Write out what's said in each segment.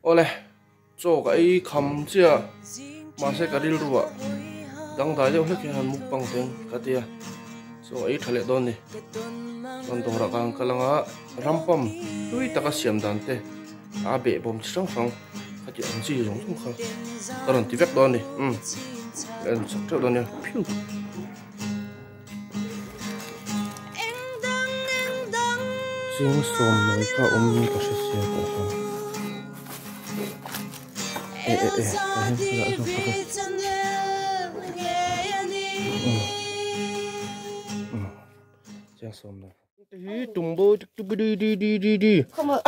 Awle, chaw ka ei kham chiah mahse ka rilru ah dangdai deuh hlek hian han mukbang teng ka ti a, chaw ei tha leh dawn ni. Chuan dawrah ka han kal anga rampam tui taka siam dan te a behbawm chi hrang hrang kha tih ang chi zawng zawng kha ka rawn ti vek dawn a ni. Umm ka en chak teuh dawn nia phiu. Ching sawm mai kha awm in ka hre sia tah hian e e e tah hian thil ah zawk ka chiang sawm mai hi tumbo di di di di di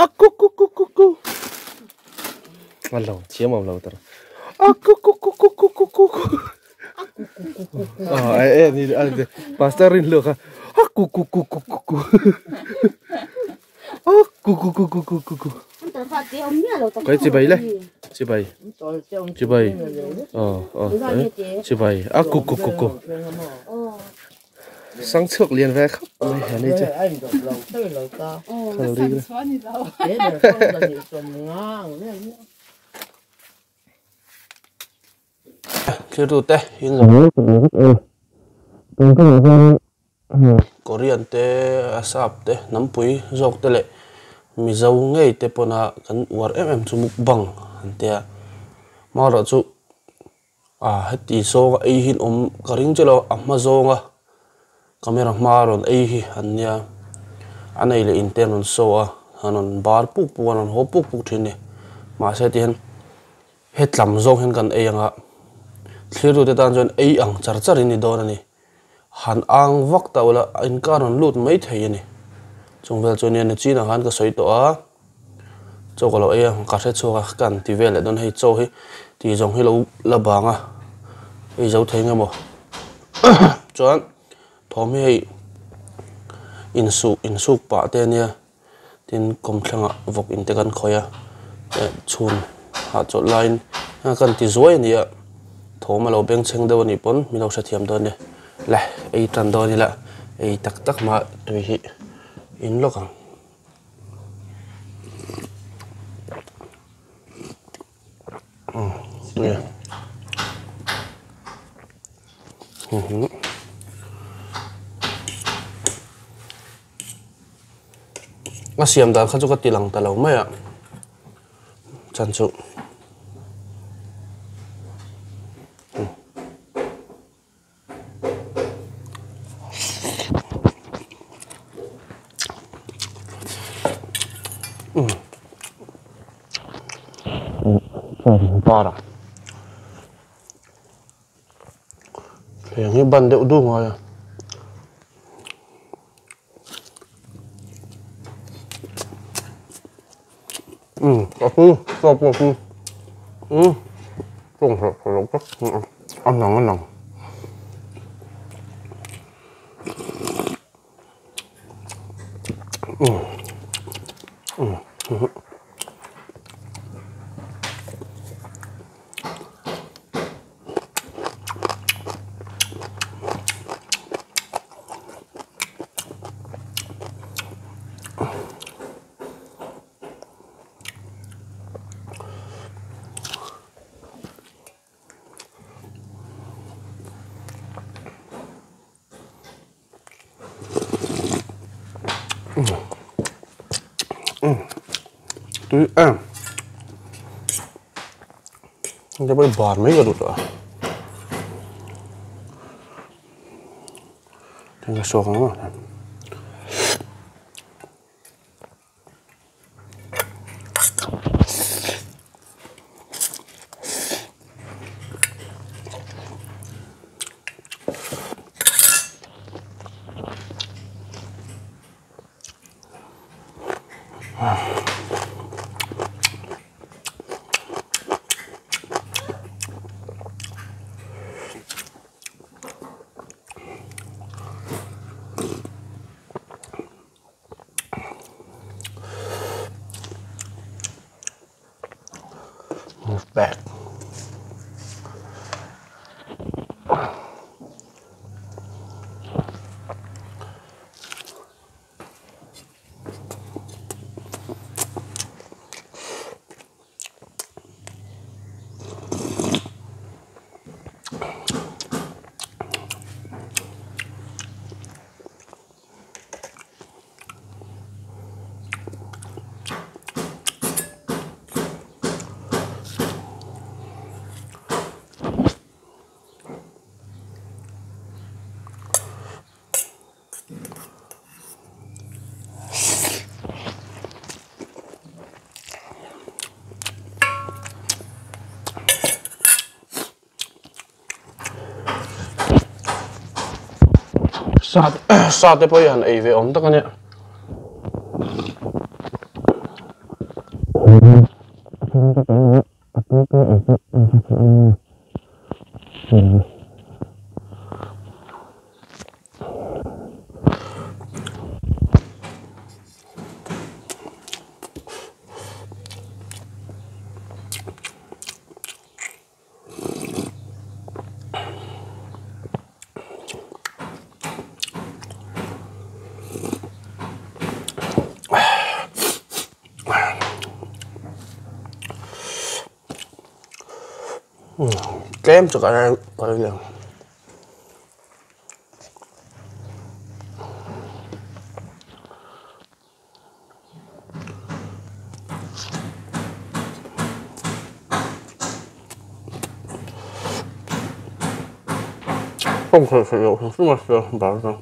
a ku ku ku ku ku a lo thiam awm lo tar a ku ku ku ku ku ku ku ku Ah, eh, eh, ni ni pastor rin lua kha. Ah, ku ku ku ku ku ku. Ah, ku ku ku ku ku ku ku. Cái chi bay le? Chi bay. Chi bay. Ờ, ờ, chi bay. Ah, ku ku ku ku. Sang chhuak lian ve khawp mai he ni chu. Khal ri. Thiltu te in Korean te a sap te hnampui zawk te leh Mizo ngei te pawna kan uar em em chu mukbang an tia marawh chu ah heti zawnga ei hi an awm ka ring chiah lo a hma zawnga camera hma rawn ei hi an nia a nei leh in te an rawn show a an rawn bar puk puk a an rawn haw puk puk thin a ni mahse tihian. Hetlam zawng hian kan ei ang a, thlirtute tan chuan ei ang char char in ni dawn a ni. Han ang vak ta ula a inkar rawn lut mai thei a ni. Chung vel chu nia Nachina khan ka sawi tawh a, chaw ka lo ei a, ka hre chhuak a, ka han ti vel leh dawn hei chaw hi tih zawng hi lo la bang a, ei zo thei nge maw. Chuan thawm hi hei insuh insuk pah te a nia. Tin, kawmthlangah vawk in te kan khawih a, eh chhun hahchawlh laiin kan ti zuai a ni a, thawm a lo bengchheng deuh a nih pawn min lo hrethiam dawn e. Le, ei tan dawn ila, ei tak tak mah tui hi in lawk ang. Umm tui a. A siam dan kha chu ka ti lang ta lo mai a chan chu para Heng hi ban deuh duh ngai a. Um a tui chaw pawh a tui um tawng hreh hreh lo tak a nang a nang. Um um. Tui em Cái bánh bò mấy cái được rồi Cái sốt nó Sa sa te pawh hi han ei ve awm tak a nia. Tlem chu ka ei leh ang. Tawng theih theih loh hrim hrim a sia bar chu.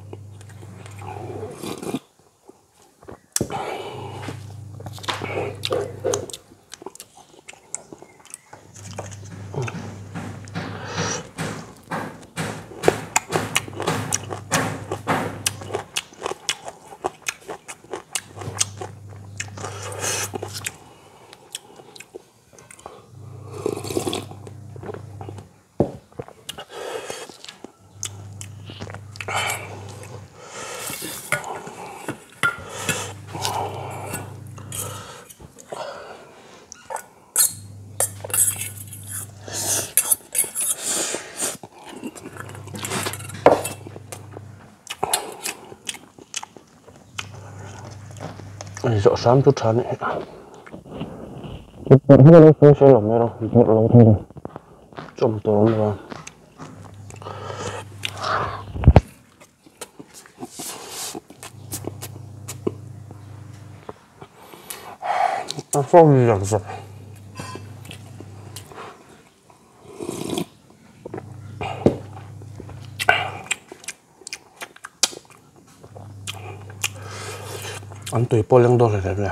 Zawh hram chu tha nih chawm tur awm lo a. An tui pawh leng dawn hle hle.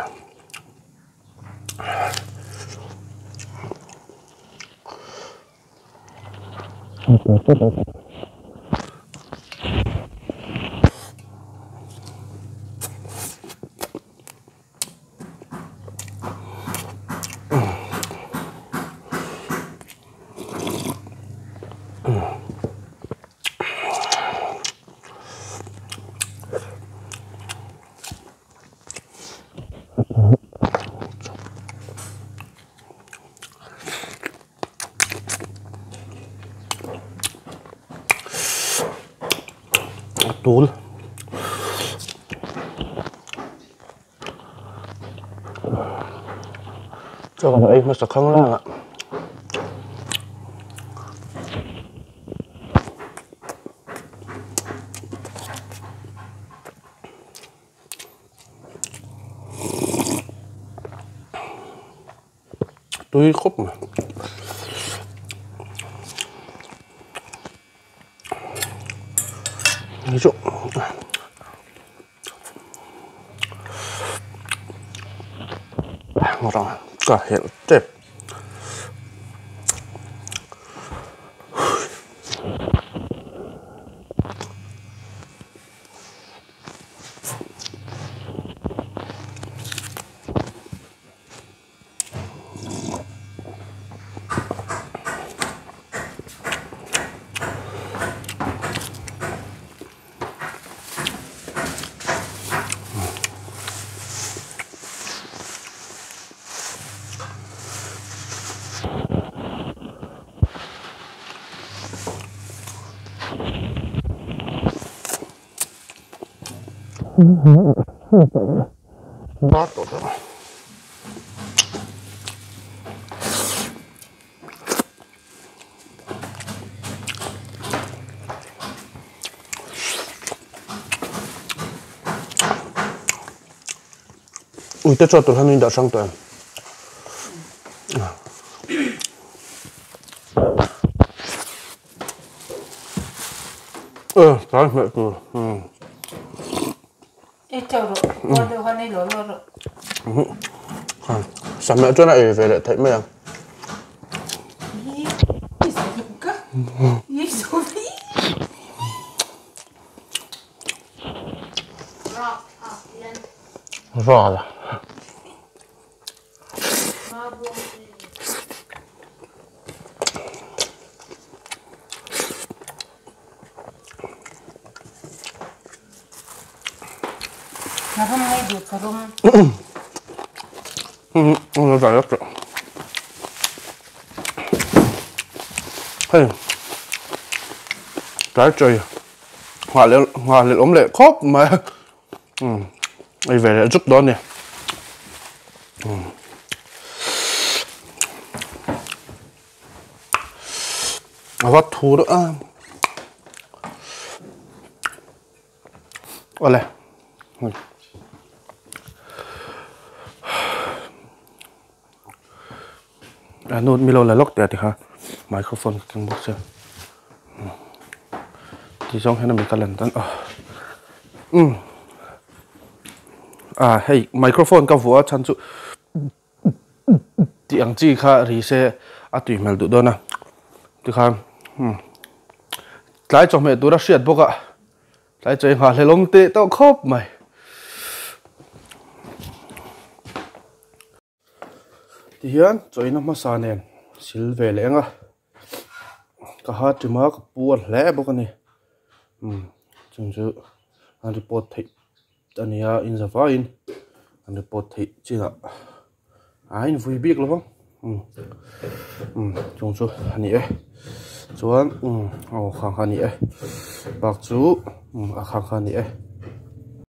A tul. Chaw kan ei hmasa khang lang a. Tui khawp mai. Hei chu ka helh tep. Uite chaw tur hian in dah hrang tawh em? Tlai hmeh tur. Ei teuh rawh, kual deuh khan ei law law rawh. Sameh chuan a ei ve leh theih mai ang. Val. Ngharum ngei duh tharum. Hei tlai chawi nghah leh nghah leh awm leh khawp mai umm ei ve leh zuk dawn a ni umm a va thu reuh a awle a nu milo la lawk teh tikha microphone ka keng bawk sia ti zawng hian a mi ka lan dan aw umm a hei microphone ka vuah a chhan chu tih ang chi kha ri se a tui hmel duh dawn a tikhan umm tlai chawhmeh tura hriat bawk a tlai chawi nghah hlelawm teh tawh khawp mai. Tihian chawina hmasa nen sil ve leh eng a ka ha ṭima ka puar hle bawk a ni umm chung chu an report theih a ni a inza vaiin an report theih chinah a invui bik lo vang umm umm chung chu a ni e chuan umm aw khang kha a ni e bak chu umm a khang kha a ni e.